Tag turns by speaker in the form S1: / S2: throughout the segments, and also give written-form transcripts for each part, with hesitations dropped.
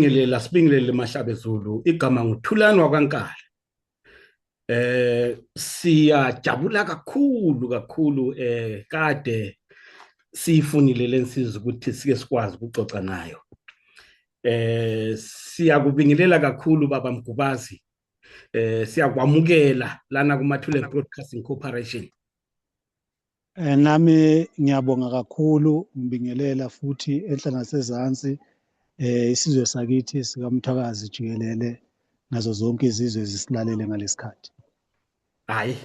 S1: Sibingelele Mashabe Zulu, igama nguThulani wakwaNkala. Siyajabula kakhulu kade sifunile lensiza ukuthi sike sikwazi ukuxoxa nayo. Siyakubingelela kakhulu baba Mgubazi. Siyakwamukela lana kuMathuleni Broadcasting Corporation.
S2: Nami ngiyabonga kakhulu ngibingelela futhi enhla nasezansi isizwe sakithi sikaMthwakazi jikelele nazo zonke izizwe zisilalele ngalesikhathi.
S1: Hayi,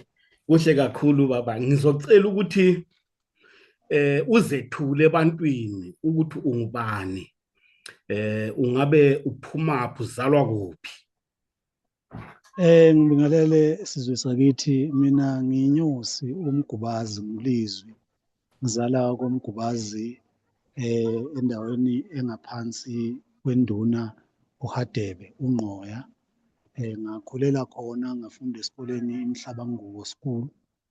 S1: kuhle kakhulu baba. Ngizocela ukuthi uzethule ebantwini ukuthi ungubani. Ungabe uphumaphi, uzalwa kuphi?
S2: Ngibingelele isizwe sakithi, mina ngiyinyosi uMgubazi ngulizwi. Ngizala koMgubazi endaweni engaphansi kwenduna uHadebe uNgqoya. Ngakhulela khona, ngafunda esikoleni iMhlabangubo School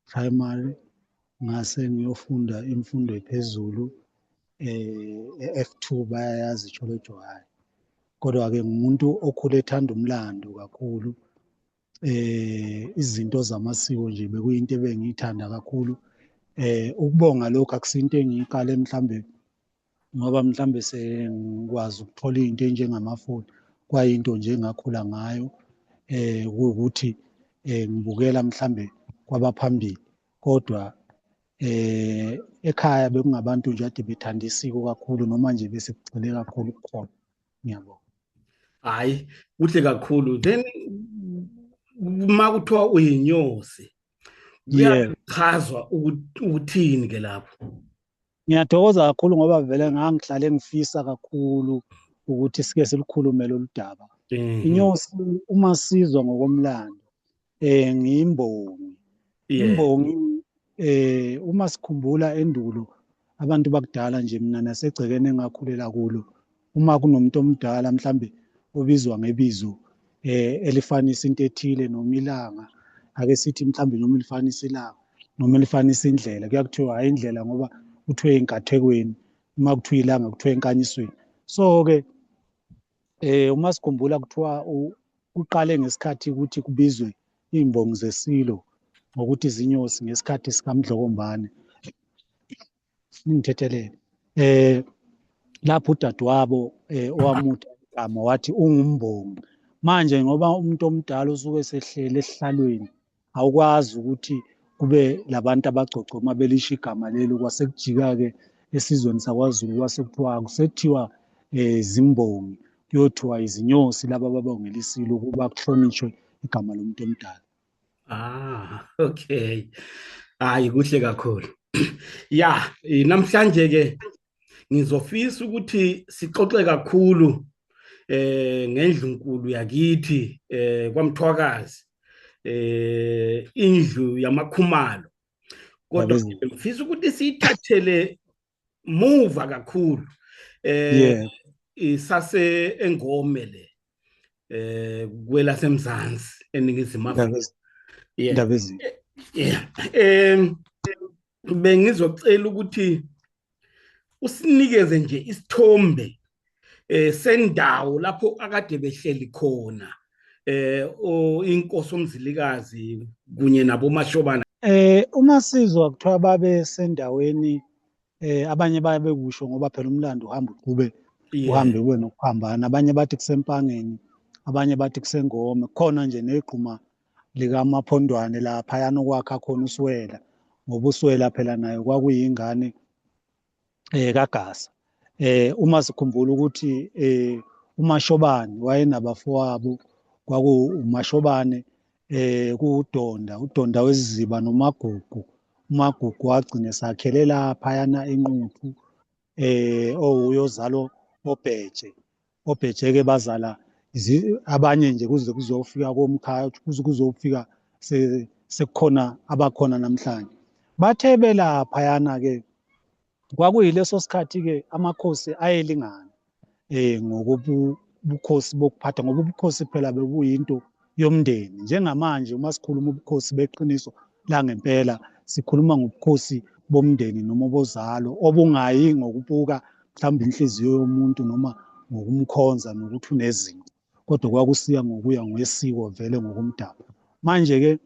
S2: Primary, ngase ngiyofunda imfundo ephezulu F2 bayayazi iTsholotsho High. Kodwa-ke ngumuntu okhule ethanda umlando kakhulu. Izinto zamasiko nje bekuyinto ebengiyithanda kakhulu. Ukubonga lokho akusinto engiyiqale mhlambe ngoba mhlambe sengikwazi ukuthola into enjengamafoni, kwayinto nje engakhula ngayo, ukuthi ngibukela mhlambe kwabaphambili, kodwa ekhaya bekungabantu nje ade bethanda isiko kakhulu noma nje besekugxile kakhulu kukhona. Ngiyabonga.
S1: Hayi, kuhle kakhulu. Then uma kuthiwa uyinyosi, kuyachazwa ukuthini ke lapho?
S2: Ngiyathokoza kakhulu ngoba vele ngangihlale ngifisa kakhulu ukuthi sike silikhulume lolu daba. Inyosi uma sizwa ngokomlando, ngiyimbongi. Imbongi, uma sikhumbula endulo abantu bakudala nje, mina nasegcekeni engakhulela kulo, uma kunomuntu omdala mhlambe obizwa ngebizo elifanisa into ethile, noma ilanga, ake sithi mhlambe noma lifanisa ilanga noma lifanisa indlela, kuya kuthiwa hayi indlela ngoba kuthiwe enkathekweni, uma kuthiwa ilanga kuthiwa enkanyisweni. So-ke uma sikhumbula kuthiwa kuqale ngesikhathi ukuthi kubizwe iy'mbongi zesilo ngokuthi izinyosi ngesikhathi sikaMdlokombane. Ngithethelele. Lapho udadewabo owamutha igama wathi ungumbongi. Manje ngoba umuntu omdala usuke esehlele esihlalweni, awukwazi ukuthi kube labantu abagcogcoma belisho igama lelo. Kwasekujika-ke esizweni sakwaZulu kwasekuthiwa akusethiwa zimbongi, kuyothiwa izinyosi laba ababongela isilo ukuba kuhlonishwe igama lomuntu omdala.
S1: Okay. Hayi, kuhle kakhulu. Ya, namhlanje ke ngizofisa ukuthi sixoxe kakhulu ngendlunkulu yakithi kwaMthwakazi, indlu yamakhumalo. Kodwa ngifisa ukuthi siyithathele muva kakhulu. Isase eNgome le kwelasemzansi eNingizimu Afrika. Bengizocela ukuthi usinikeze nje isithombe sendawo lapho akade behleli khona inkosi uMzilikazi kunye naboMashobana.
S2: Uma sizwa kuthiwa babe sendaweni, abanye babekusho ngoba phela umlando uhamba uqhube, uhambe kube nokuphambana. Abanye bathi kusempangeni, abanye bathi kusengome. Khona nje negquma likaMaphondwane laphayana okwakha khona uSwela, ngoba uSwela phela naye kwakuyingane kaGasa. Uma sikhumbula ukuthi uMashobane wayenabafowabo, kwakuMashobane, uDonda weziziba noMagugu. uMagugu wagcina sakhele laphayana eNquthu, uyozalo oBheje-ke bazala abanye nje kuze kuzofika komkhaya, kuze kuzofika sekukhona abakhona namhlanje. Bathe belaphayana-ke kwakuyileso sikhathi-ke amakhosi ayelingana ngokobukhosi bokuphatha, ngoba ubukhosi phela bekuyinto yomndeni. Njengamanje uma sikhuluma ubukhosi beqiniso langempela, sikhuluma ngobukhosi bomndeni noma bozalo obungayi ngokubuka mhlawumbe inhliziyo yomuntu noma ngokumkhonza nokuthi unezinto, kodwa kwakusiya ngokuya ngwesiko vele ngokumdaba. Manje-ke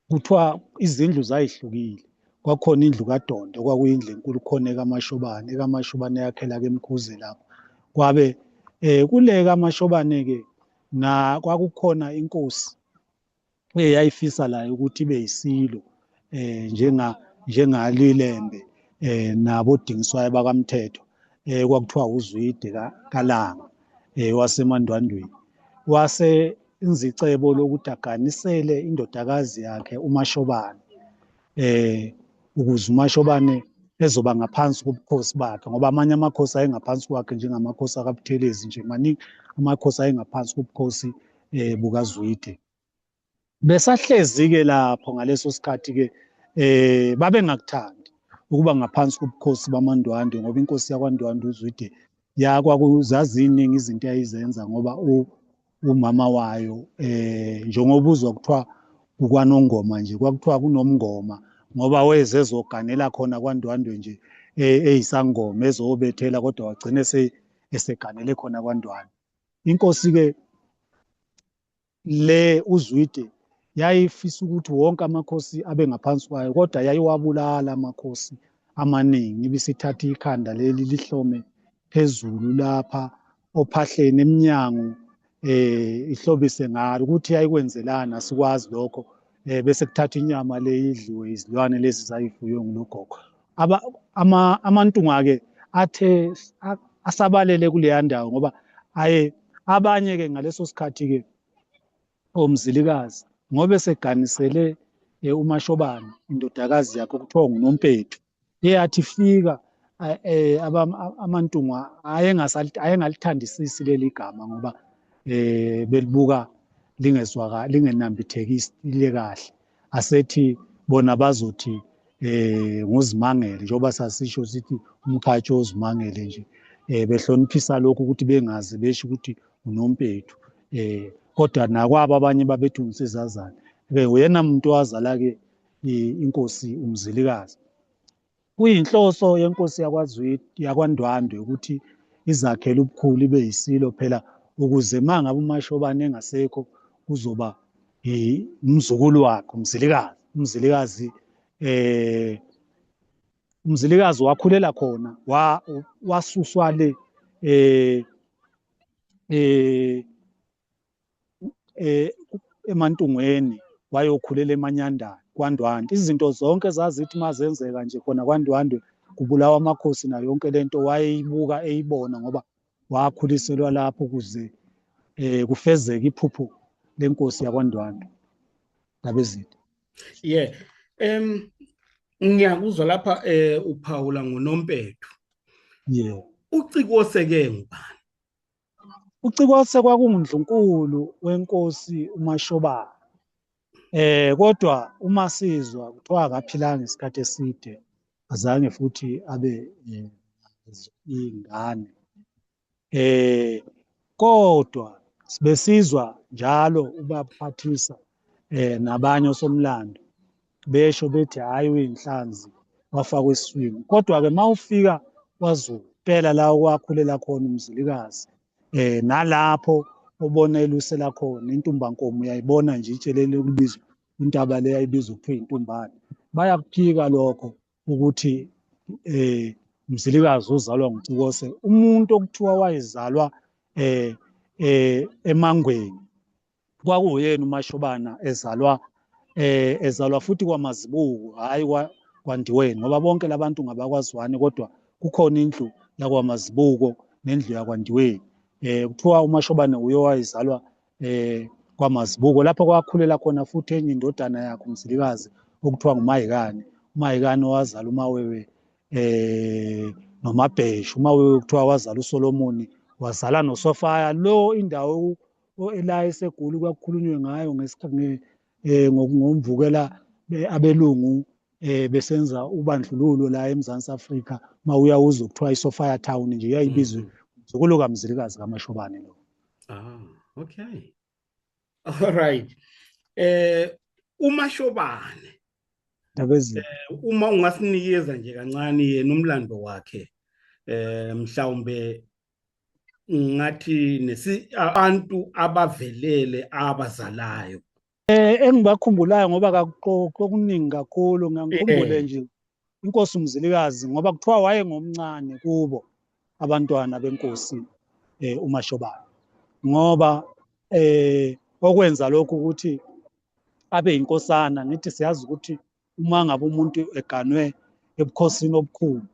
S2: kuthiwa izindlu zayihlukile. Kwakukhona indlu kaDonto, kwakuyindlu enkulu khona ekaMashobane. EkaMashobane yakhela-ke eMkhuze lapho. Kwabe kule kaMashobane-ke kwakukhona inkosi eyayifisa layo ukuthi ibe yisilo njengalilembe nabodingiswayo bakaMthetho. Kwakuthiwa uZwide kaLanga waseMandwandweni. Wasenza icebo lokuthi aganisele indodakazi yakhe uMashobane ukuze uMashobane ezoba ngaphansi kobukhosi bakhe, ngoba amanye amakhosi ayengaphansi kwakhe njengamakhosi akaButhelezi nje, maningi amakhosi ayengaphansi kobukhosi bukaZwide. Besahlezi-ke lapho ngaleso sikhathi-ke babengakuthandi ukuba ngaphansi kobukhosi bamaNdwandwe, ngoba inkosi yakwaNdwandwe uZwide zaziningi izinto yayizenza ngoba umama wayo njengoba uzwa kuthiwa kukwaNongoma nje, kwakuthiwa kunomngoma ngoba wezezoganela khona kwaNdwandwe nje eyisangoma ezobethela, kodwa wagcine eseganele khona kwaNdwandwe. Inkosi-ke le uZwide yayifisa ukuthi wonke amakhosi abe ngaphansi kwayo, kodwa yayiwabulala amakhosi amaningi, ibisithatha ikhanda leli lihlome phezulu lapha ophahleni emnyango ihlobise ngalo. Ukuthi yayikwenzelani asikwazi lokho, bese kuthatha inyama le idliwe izilwane lezi zayifuywe ngulogogo. AmaNtungwa-ke athe asabalele kuleya ndawo ngoba abanye-ke ngaleso sikhathi-ke oMzilikazi ngoba eseganisele uMashobane indodakazi yakhe okuthiwa nguNompethu, eyathi fika AmaNtungwa ayengali gama ngoba belibuka lingenambithekile kahle. Asethi bona bazothi nguZimangele, njengoba sasisho sithi umkhathi oZimangele nje, behloniphisa lokhu ukuthi bengazi besho ukuthi uNompethu. Kodwa nakwabo abanye babethi uNsizazane. Uyena muntu owazala-ke inkosi uMzilikazi. Kuyinhloso yenkosi yakwaNdwandwe ukuthi izakhele ubukhulu ibe yisilo phela, ukuze mangabe uMashobane engasekho kuzoba umzukulu wakhe uMzilikazi. uMzilikazi wakhulela khona, wasuswa le eMantungweni wayokhulela eManyandane kwaNdwandwe. Izinto zonke zazithi mazenzeka nje khona kwaNdwandwe kubulawa amakhosi nayo yonke lento wayeyibuka eyibona ngoba wakhuliselwa lapho ukuze kufezeke iphupho lenkosi yakwaNdwandwe Ndabezitha.
S1: Ngiyakuzwa lapha uphawula ngoNompethu. uCikose-ke ngubani?
S2: uCikose kwakungundlunkulu wenkosi uMashobane. Kodwa uma sizwa kuthiwa akaphilanga isikhathi eside, azange futhi abe ingane. Kodwa besizwa njalo ubaphathisa nabanye osomlando besho bethi hhayi uyinhlanzi wafakwa esiswini. Kodwa-ke uma ufika kwaZulu phela la okwakhulela khona uMzilikazi, nalapho obona elusela khona intumbankomo uyayibona nje itshelele ukubizwa intaba le yayibizwa kuthiwa intumbane. Bayakuphika lokho ukuthi uMzilikazi uzalwa nguCikose, umuntu okuthiwa wayezalwa eMangweni. Kwakuwuyena uMashobane ezalwa futhi kwaMazibuko, hhayi kwaNdiweni, ngoba bonke labantu ngabakwaZwane, kodwa kukhona indlu yakwaMazibuko nendlu yakwaNdiweni. Kuthiwa uMashobane uye wayezalwa kwaMazibuko, lapho kwakhulela khona futhi enye indodana yakhe uMzilikazi okuthiwa nguMahikane. uMahikane owazala uMawewe noMabheshu. uMawewe kuthiwa wazala uSolomoni, wazala noSofaya. Lo indawo la eseGoli kwakukhulunywe ngayo ngomvukela abelungu besenza ubandlululo la eMzansi Afrika. Uma uyawuzwa kuthiwa iSophia Town nje yayibizwe umzukulu kaMzilikazi kaMashobane lo.
S1: Okay. All right. uMashobane, uma ungasinikeza nje kancane yena umlando wakhe, mhlawumbe ngathi abantu abavelele abazalayo
S2: engibakhumbulayo ngoba okuningi kakhulu ngikhumbule nje inkosi uMzilikazi ngoba kuthiwa wayengomncane kubo abantwana benkosi uMashobane ngoba okwenza lokhu ukuthi abe inkosana ngithi siyazi ukuthi uma ngabe umuntu eganwe ebukhosini obukhulu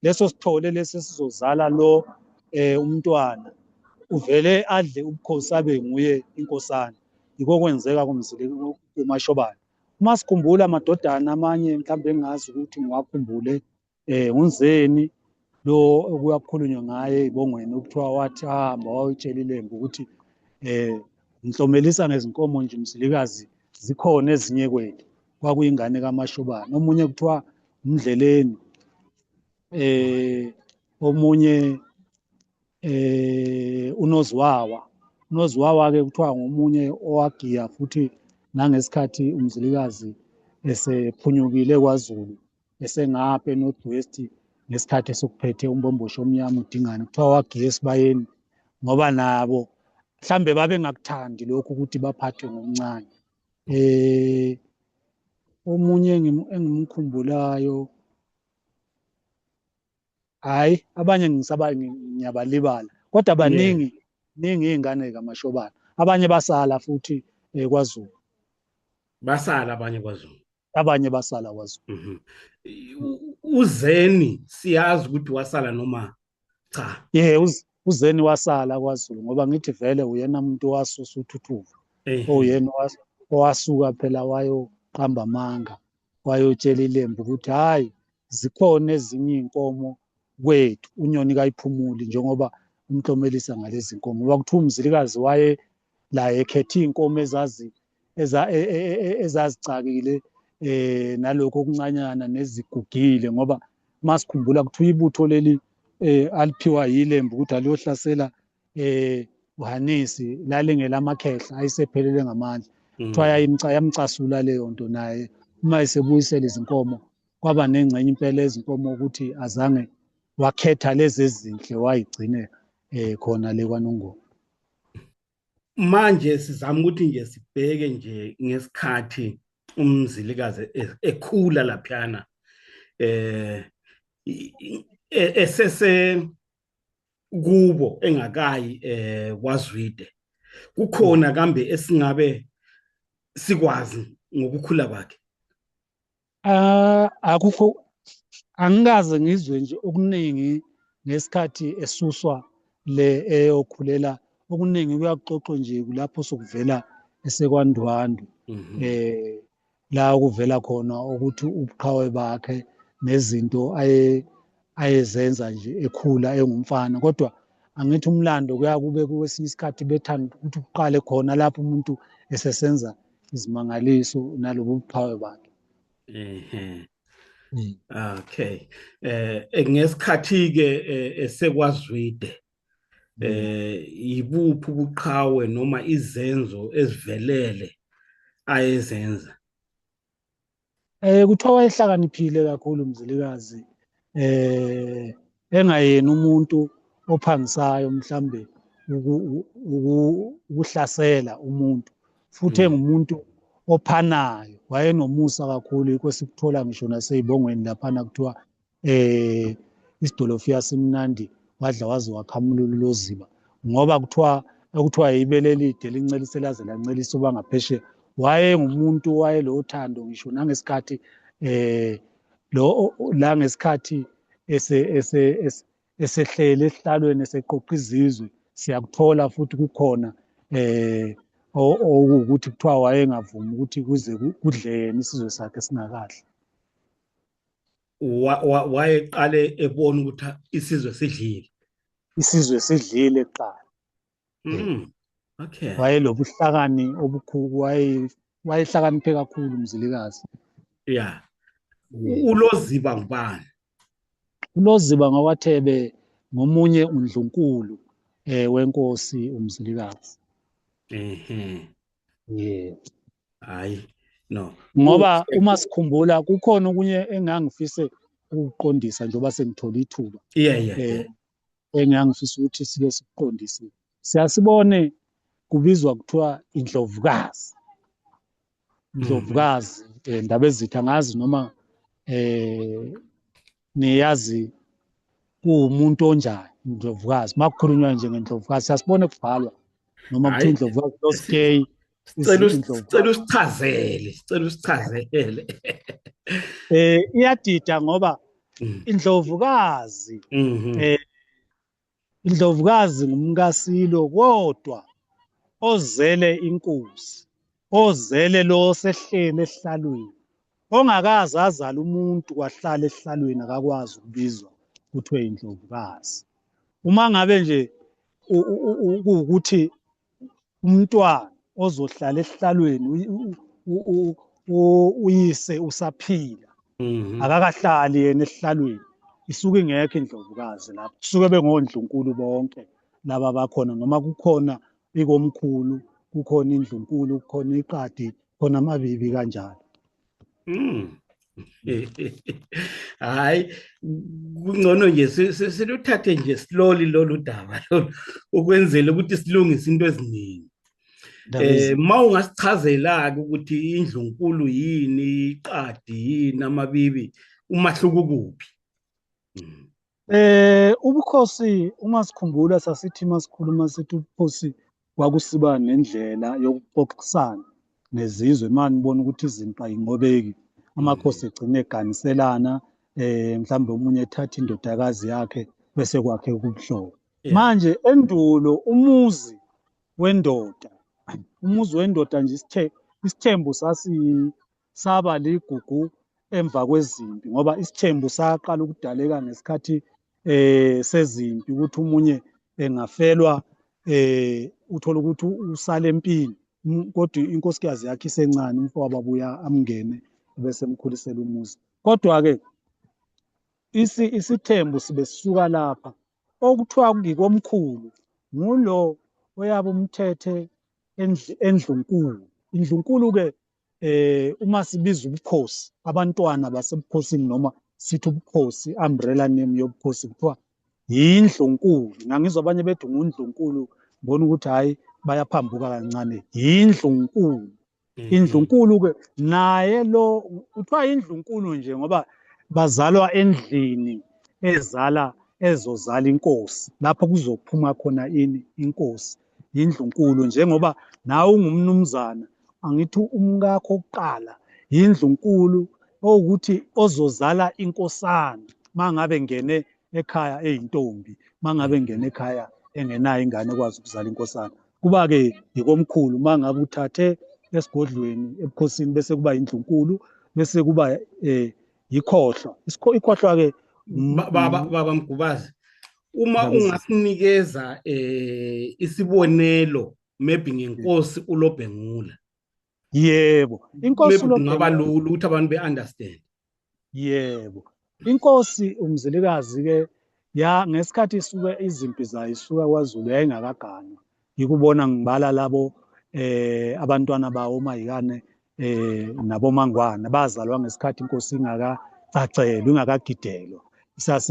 S2: leso sithole lesi sizozala lo umntwana uvele adle ubukhosi abe nguye inkosana yiko kwenzeka kuMashobane uma sikhumbula amadodana amanye mhlawumbe engazi ukuthi ngiwakhumbule uNzeni lo okuyakhulunywa ngaye ibongweni ukuthiwa wathi ahamba wayotshela ilembu ukuthi ngihlomelisa ngezinkomo nje Mzilikazi zikhona ezinye kwethu kwakuyingane kaMashobane omunye kuthiwa uMdleleni omunye uNozwawa ke kuthiwa ngomunye owagiya futhi nangesikhathi uMzilikazi esephunyukile kwaZulu esengapha eNorth West ngesikhathi esokuphethe umbombosho omnyama uDingane kuthiwa wagiya esibayeni ngoba nabo mhlambe babengakuthandi lokhu ukuthi baphathwe ngomncane omunye engimkhumbulayo hayi abanye ngiyabalibala kodwa baningi iy'ngane kaMashobane abanye basala futhi kwaZulu abanye basala kwaZulu.
S1: uZeni siyazi ukuthi wasala noma cha?
S2: uZeni wasala kwaZulu ngoba ngithi vele uyena umuntu owasusa uthuthuva oyena owasuka phela wayoqamba amanga wayotshela ilembu ukuthi hhayi zikhona ezinye iy'nkomo kwethu unyoni kayiphumuli njengoba umhlomelisa ngalezi nkomo ngoba kuthiwa uMzilikazi waye la ekhethe iy'nkomo ezazicakile nalokho okuncanyana nezigugile ngoba masikhumbula kuthiwa ibutho leli aliphiwa yilembu ukuthi aliyohlasela uHanisi lalingelamakhehla ayisephelele ngamandla kuthiwa yamcasula leyo nto naye uma esebuyisela izinkomo kwaba nengxenye impela ezinkomo ukuthi azange wakhetha lezi ezinhle wayigcine khona le kwaNongoma.
S1: Manje sizama ukuthi nje sibheke nje ngesikhathi uMzilikazi ekhula laphana esese kubo engakayi kwaZwide kukhona kambe esingabe sikwazi ngokukhula kwakhe?
S2: Akukho, angikaze ngizwe nje okuningi ngesikhathi esuswa le eyokhulela okuningi kuyaxoxwa nje kulapho sokuvela esekwaNdwandwe la kuvela khona ukuthi ubuqhawe bakhe nezinto ayezenza nje ekhula engumfana kodwa angithi umlando kuyakube kwesinye isikhathi bethanda ukuthi kuqale khona lapho umuntu esesenza izimangaliso nalobo buqhawe bakhe.
S1: Okay. Ngesikhathi ke esekwaZwide yibuphi ubuqhawe noma izenzo ezivelele ayezenza?
S2: Kuthiwa wayehlakaniphile kakhulu uMzilikazi engayena umuntu ophangisayo mhlambe ukuhlasela umuntu futhi engumuntu ophanayo wayenomusa kakhulu yikho sikuthola ngisho nasey'bongweni laphana kuthiwa isidolofiya simnandi wadla waze wakhamulula uloziba ngoba kuthiwa ibele elide lincelise laze lancelisa ubangaphesheya wayengumuntu wayelothando ngisho nangesikhathi la ngesikhathi esehlele esihlalweni eseqoqa izizwe siyakuthola futhi kukhona okuwukuthi kuthiwa wayengavumi ukuthi kuze kudlene isizwe sakhe singakahle.
S1: Wayeqale ebona ukuthi isizwe
S2: sidlile kuqala.
S1: Okay.
S2: Wayelobuhlakani obukhulu wayehlakaniphe kakhulu uMzilikazi.
S1: Yeah. uLoziba ngubani?
S2: uLoziba ngakwaThebe ngomunye uNdlunkulu wenkosi uMzilikazi.
S1: Hayi no
S2: ngoba uma sikhumbula kukhona okunye engangifise ukuqondisa njengoba sengithola ithuba. engiyangifisa ukuthi sike sikuqondise. Siyasibone kubizwa kuthiwa indlovukazi. Indlovukazi ndaba ezitha ngazi noma niyazi kuwumuntu onjani indlovukazi. Uma kukhulunywa nje ngendlovukazi siyasibone kubhalwa noma kuthiwa indlovukazi loskay.
S1: Sicela usichazele.
S2: Iyadida ngoba indlovukazi indlovukazi ngumkasilo kodwa ozele inkosi, ozele lo sehlele esihlalweni, ongakaze azala umuntu wahlala esihlalweni akakwazi ukubizwa kuthiwe indlovukazi. Uma ngabe nje ukuthi umntwana ozohlala esihlalweni uyise usaphila akakahlali yena esihlalweni, isuke ingekho indlovukazi lapho, kusuke bengodlunkulu bonke laba bakhona, noma kukhona ikomkhulu, kukhona indlunkulu, kukhona iqadi, khona amabibi kanjalo.
S1: Hayi, kungcono nje siluthathe nje slowly lolu daba lolu ukwenzela ukuthi silungise into eziningi. Ma ungasichazela-ke ukuthi indlunkulu yini, iqadi yini, amabibi, umahluko kuphi?
S2: Ubukhosi uma sikhumbula sasithi masikhuluma sithi ubukhosi kwakusiba nendlela yokuxoxisana nezizwe. Manje nibona ukuthi izinto ayinqobeki, amakhosi egcine eganiselana, mhlawumbe omunye ethatha indodakazi yakhe bese kwakhe kubuhlobo. Manje endulo umuzi wendoda nje isithembu saba ligugu emva kwezimpi, ngoba isithembu saqala ukudaleka ngesikhathi sezimpi, ukuthi umunye engafelwa uthola ukuthi usale empini, kodwa inkosikazi yakhe isencane, umfowabo abuya amngene bese emkhulisela umuzi. Kodwa-ke isithembu sibe sisuka lapha, okuthiwa ngikomkhulu ngulo oyabe umthethe endlunkulu. Indlunkulu-ke uma sibiza ubukhosi, abantwana basebukhosini noma sithi ubukhosi, umbrella name yobukhosi kuthiwa yindlunkulu. Ngangizwa abanye bethi ngundlunkulu, ngibona ukuthi hhayi bayaphambuka kancane, yindlunkulu. Indlunkulu-ke naye lo kuthiwa yindlunkulu nje ngoba bazalwa endlini ezozala inkosi, lapho kuzophuma khona inkosi, yindlunkulu. Njengoba nawe ungumnumzana, angithi umkakho oqala yindlunkulu, okuthi ozozala inkosana mangabe ngene ekhaya eyintombi, mangabe ngene ekhaya engenayo ingane ekwazi ukuzala inkosana. Kuba-ke yikomkhulu mangabe uthathe esigodlweni ebukhosini, bese kuba yindlunkulu, bese kuba yikhohlwa. Ikhohlwa-ke
S1: Baba Mgubazi, uma ungasinikeza isibonelo maybe ngenkosi uLobhengula.
S2: Yebo, inkosi
S1: kungaba lula ukuthi abantu be-understand.
S2: Yebo, inkosi uMzilikazi-ke ngesikhathi isuke izimpi zayo isuka kwaZulu yayingakaganywa. Yikubona ngibala labo abantwana bawo uMahikane naboMangwane bazalwa ngesikhathi inkosi ingakacacelwa, ingakagidelwa,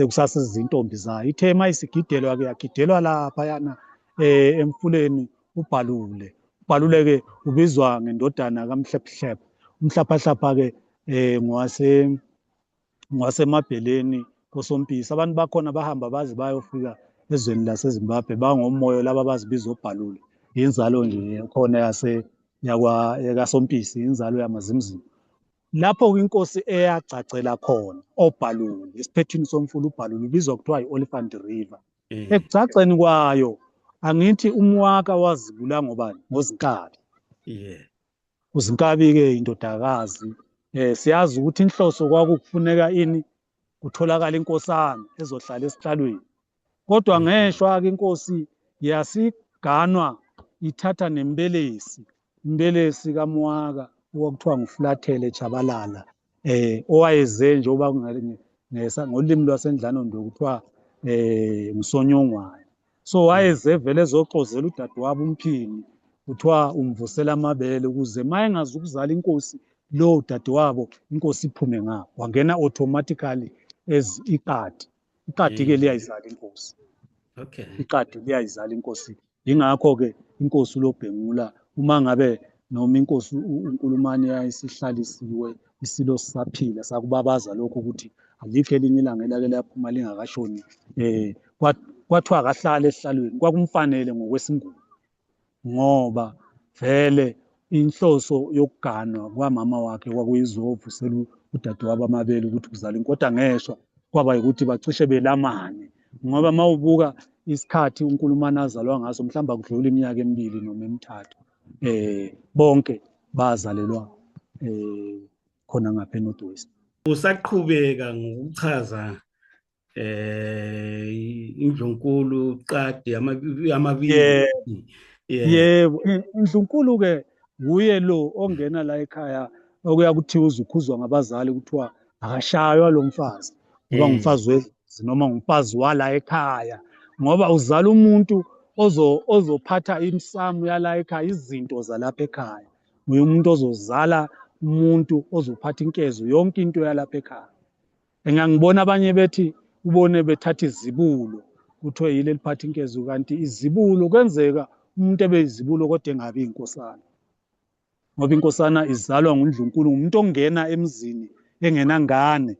S2: kusasezintombi zayo. Ithe uma isigidelwa-ke yagidelwa laphayana emfuleni uBhalule. uBhalule-ke ubizwa ngendodana kaMhlephuhlephu. UMhlaphahlapha-ke ngwasemabheleni koSompisi. Abantu bakhona bahamba baze bayofika ezweni laseZimbabwe, bangomoyo laba bazibiza uBhalule. Inzalo nje khona yakaSompisi, inzalo yamaZimzimu. Lapho inkosi eyagcagcela khona oBhalule, esiphethini somfula uBhalule ubizwa kuthiwa yi-Oliphant River. Ekugcagceni kwayo angithi umwaka wazibula ngobani? NgoZinkabi. uZinkabi-ke indodakazi, siyazi ukuthi inhloso kwakufuneka ini, kutholakala inkosana ezohlala esihlalweni. Kodwa ngeshwa-ke inkosi yasiganwa ithatha nembelesi, imbelesi kaMwaka okwakuthiwa nguFlathele Chabalala, owayeze njengoba ngolimi lwaseNdlanondwe kuthiwa nguSonyongwane. So wayeze vele ezoxozela udadewabo uMphini, kuthiwa umvusela amabele ukuze uma engazi ukuzala inkosi lo dadewabo, inkosi iphume ngapho. Wangena automatically as iqadi. Iqadi-ke liyayizala inkosi.
S1: Okay.
S2: Iqadi liyayizala inkosi. Yingakho-ke inkosi uLobhengula uma ngabe noma inkosi uNkulumane yayisihlalisiwe isilo sisaphila sakubabaza lokho ukuthi alikho elinye ilanga elake laphuma lingakashoni kwathiwa akahlale esihlalweni kwakumfanele ngokwesiNguni ngoba vele inhloso yokuganwa kwamama wakhe kwakuyizovusela udadewabo amabele ukuthi kuzala kodwa ngeshwa kwaba ukuthi bacishe belamane ngoba mawubuka isikhathi uNkulumane azalwa ngaso mhlawumbe akudlula iminyaka 2 noma 3 bonke bazalelwa khona ngapha eNorth West.
S1: Usaqhubeka ngokuchaza iNdlunkulu Qadi amabili.
S2: Yebo, iNdlunkulu-ke nguye lo ongena la ekhaya okuya kuthiwa uzukhuzwa ngabazali kuthiwa akashaywa lo mfazi ngoba ngumfazi wedlozi noma ngumfazi wala ekhaya ngoba uzala umuntu ozophatha imsamu yala ekhaya izinto zalapha ekhaya. Nguye umuntu ozozala umuntu ozophatha inkezo yonke into yalapha ekhaya. Ngiyangibona abanye bethi ubone bethatha izibulo kuthiwe yile liphatha inkezo kanti izibulo kwenzeka umuntu ebeyizibulo kodwa engabi inkosana ngoba inkosana izalwa nguNdlunkulu umuntu ongena emzini engenangane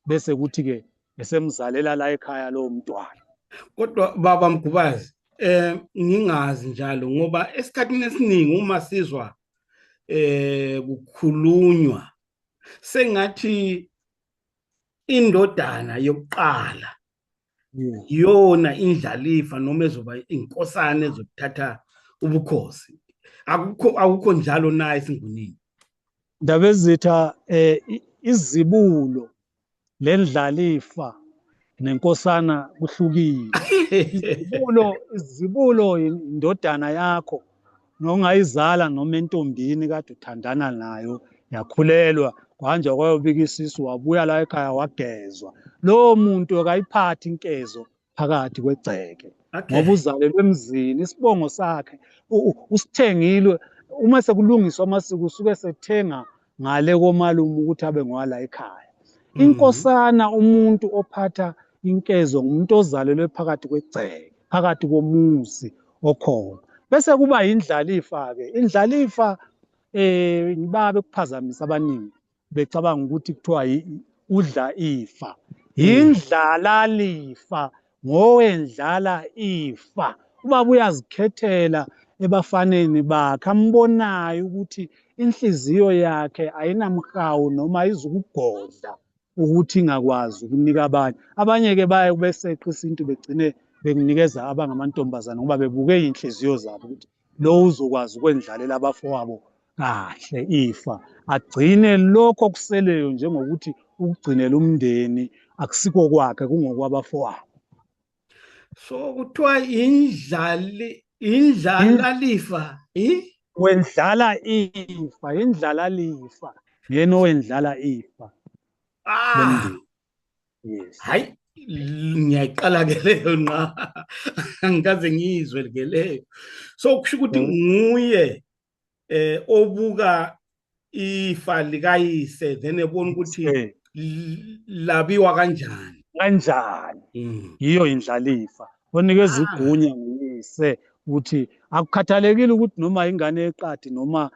S2: bese kuthi-ke esemzalela la ekhaya lowo mntwana.
S1: Kodwa baba Mgubazi ngingazi njalo ngoba esikhathini esiningi uma sizwa kukhulunywa sengathi indodana yokuqala yona indlalifa noma ezoba inkosana ezothatha ubukhosi. Akukho njalo na esiNgunini?
S2: Ndaba ezitha izibulo lendlalifa nenkosana kuhlukile. Izibulo indodana yakho nongayizala noma entombini kade uthandana nayo yakhulelwa kwanje kwayobika isisu wabuya la ekhaya wagezwa. Lowo muntu akayiphathi inkezo phakathi kwegceke ngoba uzalelwe emzini isibongo sakhe usithengilwe uma sekulungiswa amasiko usuke sethenga ngale komalume ukuthi abe ngwala ekhaya. Inkosana umuntu ophatha inkezo ngumuntu ozalelwe phakathi kwegceke phakathi komuzi okhona bese kuba indlalifa-ke indlalifa ngiba bekuphazamisa abaningi becabanga ukuthi kuthiwa udla ifa. Indlalalifa ngowendlala ifa. Ubaba uyazikhethela ebafaneni bakhe ambonayo ukuthi inhliziyo yakhe ayinamhawu noma izukugodla ukuthi ingakwazi ukunika abanye. Abanye-ke baye beseqa isintu begcine bekunikeza abangamantombazane ngoba bebuke iy'nhliziyo zabo ukuthi lo uzokwazi ukwendlalela abafowabo kahle ifa agcine lokho okuseleyo njengokuthi ukugcinela umndeni akusikho kwakhe kungokwabafowabo.
S1: So kuthiwa indlalalifa
S2: wendlala ifa indlalalifa yena owendlala ifa lomndeni. Yes.
S1: Hayi ngiyayiqala ke leyo nqa angikaze ngizwe ke leyo. So kusho ukuthi nguye obuka ifa likayise then ebona ukuthi labiwa kanjani yiyo indlalifa onikeza igunya nguyise ukuthi akukhathalekile ukuthi noma ingane yeqadi noma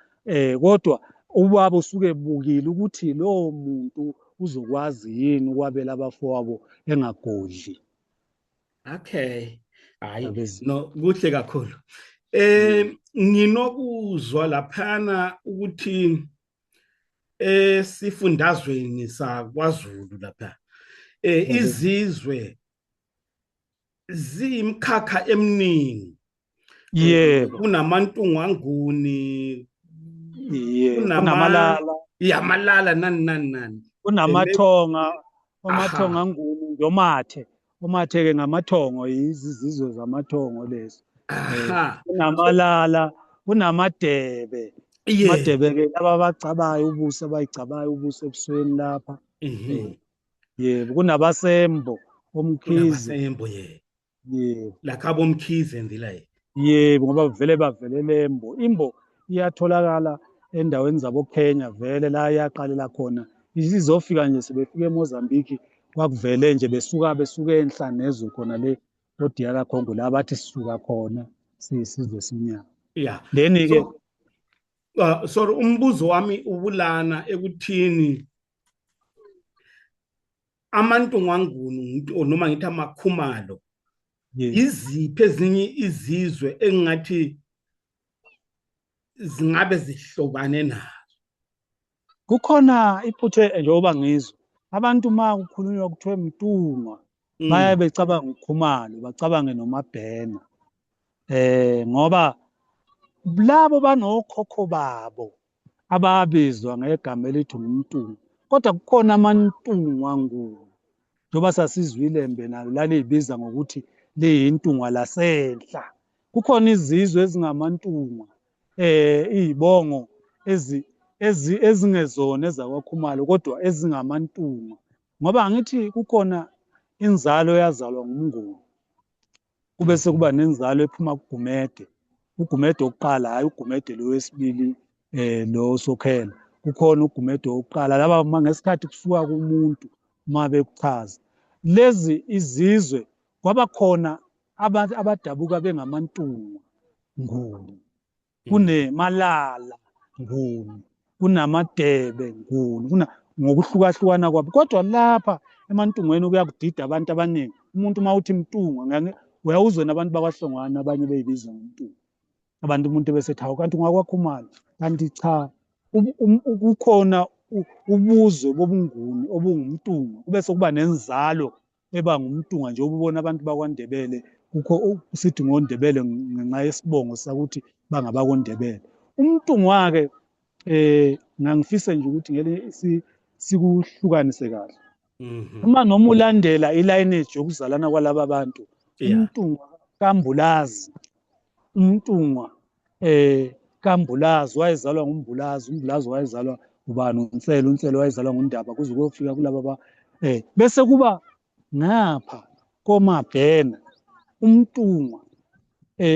S1: kodwa ubaba usuke ebukile ukuthi lowo muntu uzokwazi yini ukwabela abafowabo engagodli. Okay, hayi no kuhle kakhulu. Nginokuzwa laphana ukuthi esifundazweni saKwaZulu lapha izizwe zimkhakha eminingi.
S2: Yebo.
S1: Kunamantungwanguni,
S2: kunamalala.
S1: Yamalala nani.
S2: Kunamathonga, amathonga nguni omathe-ke ngamathongo izizwe zamathongo lezo. Kunamalala, kunamadebe. Amadebe-ke laba abacabayo ubuso abayicabayo ubuso ebusweni lapha. Yebo, kunabasembo omkhize. Yebo.
S1: Lakhabo omkhize ndilaye.
S2: Yebo, ngoba bavelele embo. Imbo iyatholakala endaweni zabo Kenya vele la yaqalela khona. Izofika nje sebefika eMozambique kwakuvele nje besuke enhlanezwe khona le oDR Congo la bathi sisuka khona sisizwe simnyama.
S1: Yeah.
S2: Then ke
S1: sorry, umbuzo wami ubulana ekuthini amantungwanguni noma ngithi amakhumalo iziphi ezinye izizwe engathi zingabe zihlobane nazo?
S2: Kukhona iphuthe njengoba ngizwe abantu ma kukhulunywa kuthiwe mtungwa bayabe becabanga ukukhumalo, bacabange noMabhena. Ngoba labo banokhokho babo ababizwa ngegama elithi umntungwa, kodwa kukhona amantungwanguni njengoba sasizwile iLembe nalo laliyibiza ngokuthi liyintungwa lasenhla. Kukhona izizwe ezingamantungwa iy'bongo ezingezona ezakwaKhumalo kodwa ezingamantungwa, ngoba angithi kukhona inzalo yazalwa ngumnguni kube sekuba nenzalo ephuma kuGumede, uGumede wokuqala, hhayi uGumede lo wesibili lo Sokhela. Kukhona uGumede wokuqala laba ngesikhathi kusuka kumuntu uma bekuchaza lezi izizwe kwaba khona abadabuka bengamantungwa nguni, kuneMalala nguni, kunaMadebe nguni, ngokuhlukahlukana kwabo. Kodwa lapha emantungweni kuya kudida abantu abaningi. Umuntu uma uthi mtungwa uyawuzwe nabantu bakwaHlongwane abanye beyibiza ngomtungwa. Umuntu besethi hawu kanti ungakwaKhumalo, kanti cha, kukhona ubuzwe bobunguni obungumtungwa kube sekuba nenzalo eba ngumtungwa nje. Ubona abantu bakwaNdebele kukho sithi ngoNdebele ngenxa yesibongo sakuthi bangabakoNdebele. Umtungwa-ke ngangifise nje ukuthi ngeke sikuhlukanise kahle. Uma noma ulandela ilineage yokuzalana kwalaba bantu, umtungwa kaMbulazi, umtungwa kaMbulazi wayezalwa nguMbulazi, uMbulazi wayezalwa ubani, uNsele, uNsele wayezalwa nguNdaba, kuze kuyofika kulaba bese kuba ngapha koMabhena umtungwa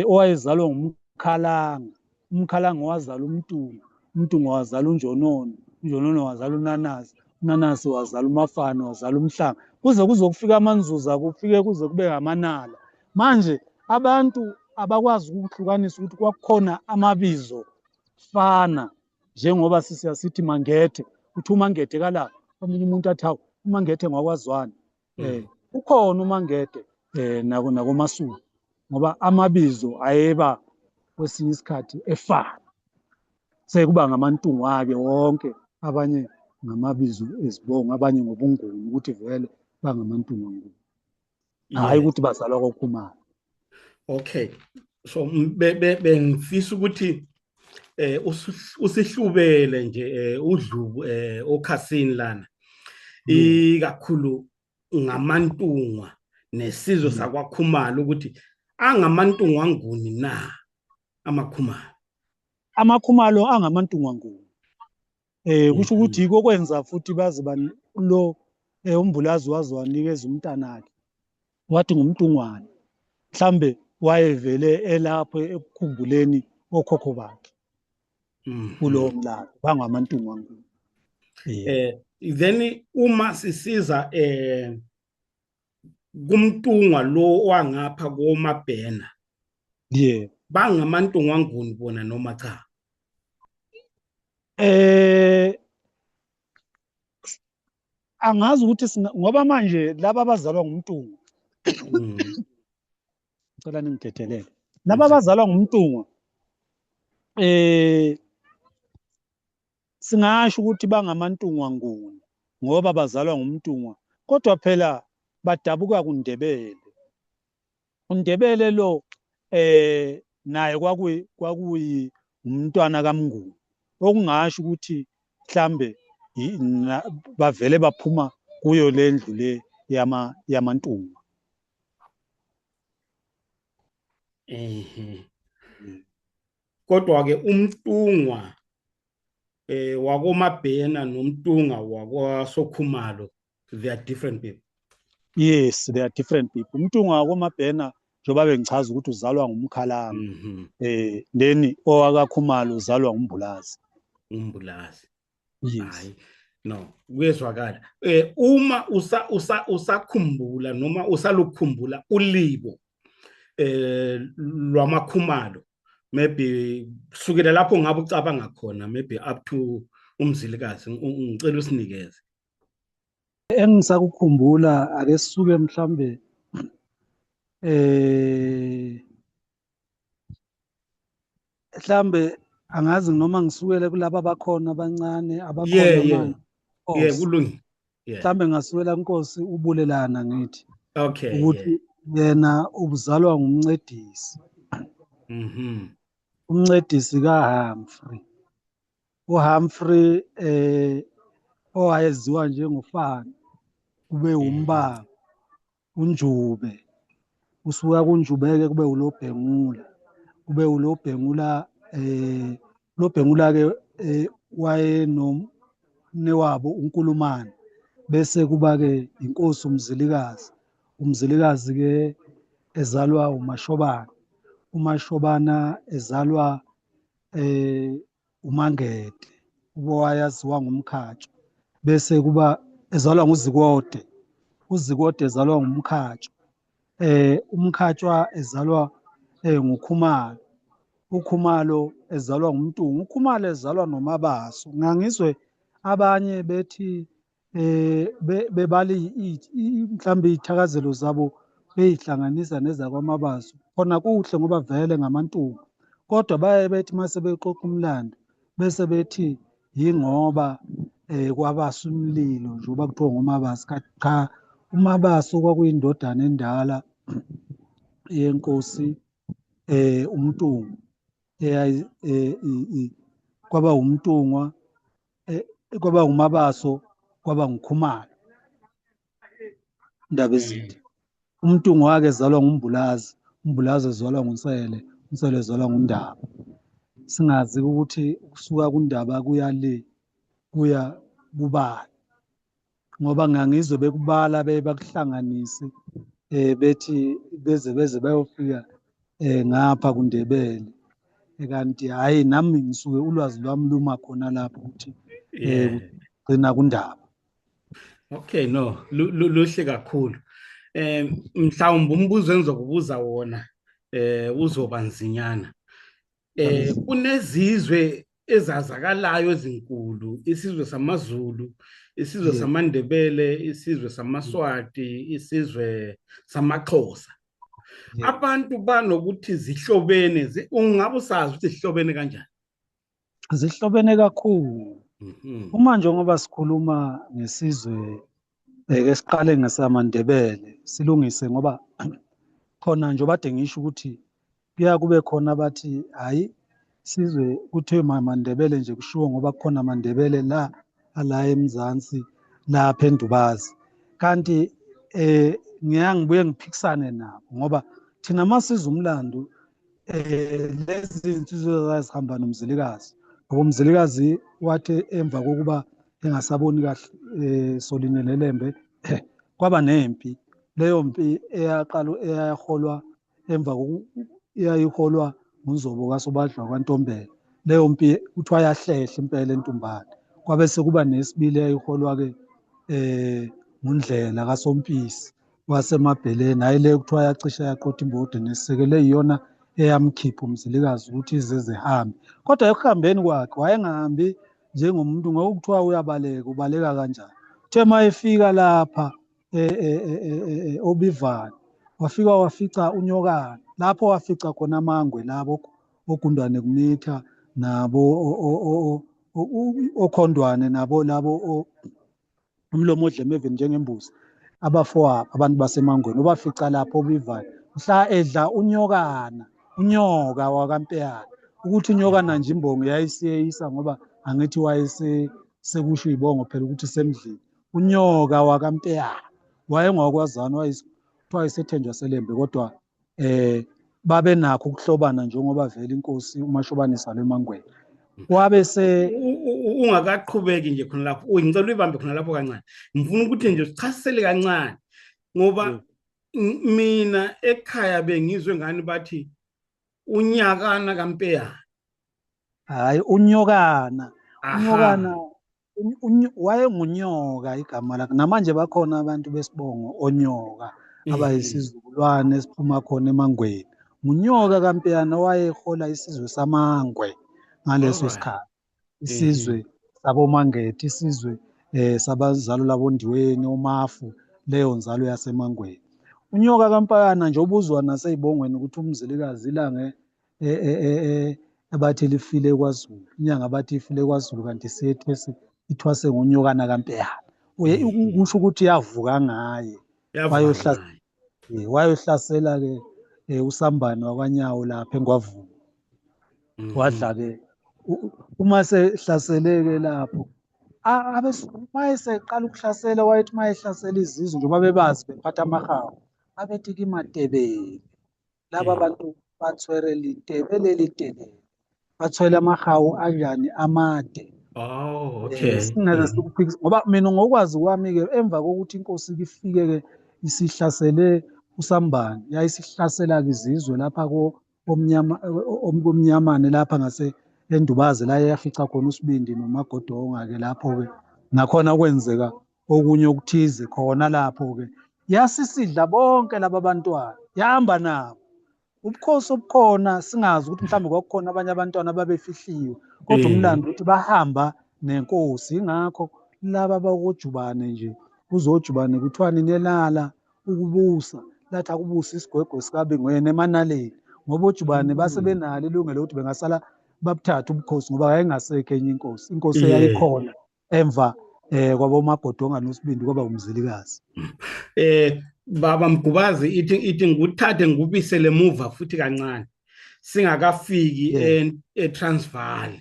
S2: owayezalwa nguMkhalanga, uMkhalanga wazala umtungwa, umtungwa wazala uNjonono, uNjonono wazala uNanasi, uNanasi wazala uMafana, wazala uMhlanga, kuze kuzokufika amanzuza, kufike kuze kube ngamanala. Manje abantu abakwazi ukuhlukanisa ukuthi kwakukhona amabizo fana, njengoba siyasithi Mangethe, uthi uMangethe kalapha, omunye umuntu athi hawu uMangethe ngwakwaZwane. Ukhona uMangethe nakoMasuku, ngoba amabizo ayeba kwesinye isikhathi efana, sekuba ngamantungwa-ke wonke, abanye ngamabizo ezibongo, abanye ngobunguni ukuthi vele bangamantungwa nguni, hhayi ukuthi bazalwa kwaKhumalo.
S1: Okay, so bengifisa ukuthi usihlubele nje uDlubu okhasini lana ikakhulu ngamantungwa nesizwe sakwaKhumalo ukuthi angamantungwa nguni na amaKhumalo?
S2: AmaKhumalo angamantungwa nguni. Kusho ukuthi yiko kwenza futhi baze lo uMbulazi waze wanikeza umntanakhe wathi ngumntungwane, mhlambe wayevele elapho ekukhumbuleni okhokho bakhe kulowo mlando, bangamantungwa nguni.
S1: Then uma sisiza kumntungwa lo wangapha koMabhena, bangamantungwa nguni bona noma cha?
S2: Angazi ukuthi ngoba manje laba abazalwa ngumntungwa ngicela ningithethelele, laba abazalwa ngumntungwa singasho ukuthi bangamantungwa nguni ngoba bazalwa ngumntungwa, kodwa phela badabuka kuNdebele. uNdebele lo naye kwakuyi umntwana kaMnguni, okungasho ukuthi mhlambe bavele baphuma kuyo le ndlu le yamantungwa.
S1: Kodwa-ke umntungwa wakoMabhena nomntungwa wakwaSokhumalo, they are different people.
S2: Yes, they are different people. Umntungwa wakoMabhena njengoba bengichaza ukuthi uzalwa nguMkhalanga, then owakaKhumalo uzalwa nguMbulazi.
S1: Hayi, no, kuyezwakala. Uma usakhumbula noma usalukhumbula uLibo lwamakhumalo, maybe kusukela lapho ngabe ucabanga khona, maybe up to uMzilikazi, ngicela usinikeze.
S2: Engisakukhumbula ake sisuke mhlambe mhlambe angazi noma ngisukele kulabo abakhona abancane abakhona manje.
S1: Kulungile.
S2: Mhlambe ngasukela kuNkosi uBulelana ngithi.
S1: Okay.
S2: Ukuthi yena ubuzalwa ngumncedisi. Umncedisi kaHumphrey. uHumphrey owayeziwa njengofana kube umbaba uNjube, usuka kuNjube-ke kube uLobhengula, kube uLobhengula uLobhengula ke wayenomnewabo uNkulumane, bese kuba-ke inkosi uMzilikazi. UMzilikazi ke ezalwa uMashobana, uMashobana ezalwa uMangede owayaziwa ngumkhatsho, bese kuba ezalwa nguZikode, uZikode ezalwa ngumkhatsho, umkhatshwa ezalwa nguKhumalo, uKhumalo ezalwa ngumNtungu, uKhumalo ezalwa noMabaso. Ngangizwe abanye bethi bebali mhlambe iy'thakazelo zabo beyihlanganisa nezakwaMabaso, khona kuhle ngoba vele ngamaNtungu, kodwa baye bethi mase bexoxa umlando bese bethi yingoba kwabasa umlilo njengoba kuthiwa ngoMabaso. Cha, uMabaso kwakuyindodana endala yenkosi uMntungu, kwaba uMntungwa, kwaba uMabaso, kwaba nguKhumalo, ndaba ezinde. uMntungu wake ezalwa nguMbulazi, uMbulazi ezalwa nguNsele, uNsele ezalwa nguNdaba. Singazi ukuthi kusuka kuNdaba kuya le kuya kubani, ngoba ngangizwe bekubala bakuhlanganise bethi beze bayofika ngapha kuNdebele, kanti hhayi nami ngisuke ulwazi lwami luma khona lapho ukuthi kugcina kuNdaba.
S1: Okay, no, luhle kakhulu. Mhlawumbe umbuzo engizokubuza wona uzoba nzinyana. Kunezizwe ezazakalayo ezinkulu, isizwe samaZulu, isizwe samaNdebele, isizwe samaSwati, isizwe samaXhosa. Abantu banokuthi zihlobene, ungabe usazi ukuthi zihlobene kanjani?
S2: Zihlobene kakhulu. Uma njengoba sikhuluma ngesizwe siqale ngesamaNdebele silungise, ngoba khona nje bade ngisho ukuthi kuya kube khona abathi hhayi sizwe kuthiwe maNdebele nje kushiwo ngoba kukhona amaNdebele la eMzansi lapha eNdubazi, kanti ngibuye ngiphikisane nabo ngoba thina masizwa umlando lezi nsizwe zazihamba noMzilikazi, ngoba uMzilikazi wathi emva kokuba engasaboni kahle Solinye Lelembe kwaba nempi. Leyo mpi eyaholwa emva eyayiholwa nguNzobo kaSobadla kwaNtombela. Leyo mpi kuthiwa yahlehla impela eNtumbane. Kwabe sekuba nesibili eyayiholwa-ke nguNdlela kaSompisi waseMabheleni, hhayi le kuthiwa yacisha yaqotha imbodi nesisekelo, eyiyona eyamkhipha uMzilikazi ukuthi ize zihambe. Kodwa ekuhambeni kwakhe wayengahambi njengomuntu ngokuthiwa uyabaleka, ubaleka kanjani. Uthe uma efika lapha Obivana wafika wafica uNyokana, lapho wafica khona amangwe labo oGundwane Kumitha nabo oKhondwane nabo labo umlomo odleme emveni njengembuzi, abafowabo abantu basemangweni obafica lapho Obivana, mhla edla unyoka wakaMpeyana. Ukuthi unyokana nje imbongo yayisiyeyisa ngoba angithi sekusho iy'bongo phela ukuthi semdlini. Unyoka wakaMpeyana wayengowakwazana, kuthiwa wayesethenjwa Selembe, kodwa babe nakho ukuhlobana njengoba vele inkosi uMashobane izalwa eMangweni. Wabe
S1: ungakaqhubeki nje khona lapho, ngicela uyibambe khona lapho kancane. Ngifuna ukuthi nje sichasisele kancane, ngoba mina ekhaya bengizwe ngani bathi unyakana kaMpeyana.
S2: Hhayi, unyokana wayengunyoka igama lakhe, namanje bakhona abantu besibongo Onyoka abayisizukulwane esiphuma khona eMangweni. Munyoka kaMpeyana owayehola isizwe samangwe ngaleso
S1: alright.
S2: sikhathi, isizwe saboMangethe, isizwe sabazalo labondiweni oMafu, leyo nzalo yasemangweni. Unyoka kaMpeyana nje obuzwa nasey'bongweni ukuthi uMzilikazi ilange abathi lifile kwaZulu, inyanga abathi ifile kwaZulu, kanti siyethwese ithwase ngonyokana kaMpeyana. Kusho ukuthi yavuka ngaye wayohlasela-ke uSambane wakwaNyawo lapha eNgwavuma. Wadla-ke uma sehlasele-ke lapho mayeseqala ukuhlasela, wayethi mayehlasela izizwe njengoba bebazi bephatha amahawu, babethi kimatebele. Laba bantu bathwere litebele, bathwele amahawu anjani amade.
S1: Oh, okay.
S2: Singeke sikuphikise ngoba mina ngokwazi kwami-ke emva kokuthi inkosi ifike-ke isihlasele uSambane, yayisihlasela-ke izizwe lapha komnyamane lapha ngase eNdubazi la yafica khona uSibindi noMagodonga-ke lapho-ke nakhona kwenzeka okunye okuthize khona lapho-ke. Yasisidla bonke laba bantwana, yahamba nabo. Ubukhosi obukhona singazi ukuthi mhlawumbe kwakukhona abanye abantwana ababefihliwe, kodwa umlando ukuthi bahamba nenkosi. Ingakho laba bakoJubane nje, uZojubane kuthiwani nelala ukubusa, lathi akubusa isigwegwe sikaBingwene emanaleni, ngoba oJubane base benalo ilungelo lokuthi bengasala babuthathe ubukhosi ngoba yayingasekho enye inkosi. Inkosi eyayikhona emva kwaboMagodonga noSibindi kwaba uMzilikazi.
S1: Baba Mgubazi ithi ngikuthathe ngikubisele emuva futhi kancane singakafiki eTransvaal.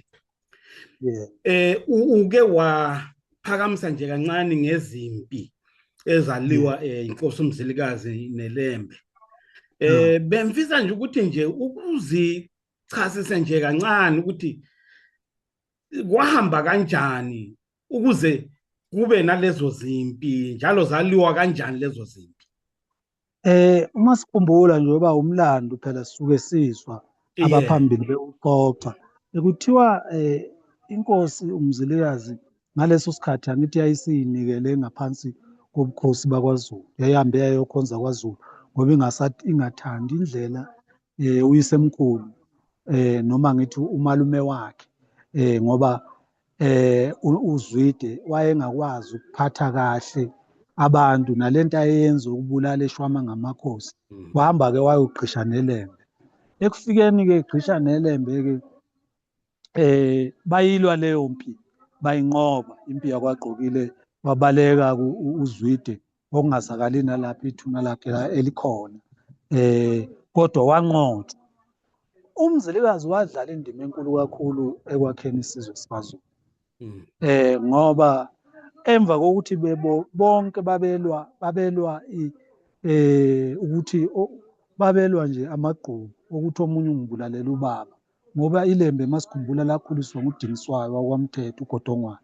S1: Uke waphakamisa nje kancane ngezimpi ezaliwa inkosi uMzilikazi neLembe. Bemfisa nje ukuthi nje ukuzichasise nje kancane ukuthi kwahamba kanjani ukuze kube nalezo zimpi, njalo zaliwa kanjani lezo zimpi.
S2: Uma sikhumbula nje ngoba umlando phela sisuke sizwa abaphambili bewuxoxa, kuthiwa inkosi uMzilikazi ngaleso sikhathi angithi yayisiyinikele ngaphansi kobukhosi bakwaZulu, yayihambe yayokhonza kwaZulu ngoba ingathandi indlela uyisemkhulu noma ngithi umalume wakhe ngoba uZwide wayengakwazi ukuphatha kahle abantu, nalento ayenza ukubulala eShwama ngamakhosi. Wahamba-ke wayogqisha neLembe. Ekufikeni-ke egqisha neLembe-ke bayilwa leyo mpi, bayinqoba impi yakwaGqokile, wabaleka uZwide okungazakali nalapho ithuna lakhe elikhona, kodwa wanqotshwa. uMzilikazi wadlala indima enkulu kakhulu ekwakheni isizwe sikaZulu, ngoba emva kokuthi bonke babelwa ukuthi babelwa nje amagqubu ukuthi omunye ungibulalela ubaba, ngoba iLembe masikhumbula lakhuliswa nguDingiswayo wakwaMthetho uGodongwana.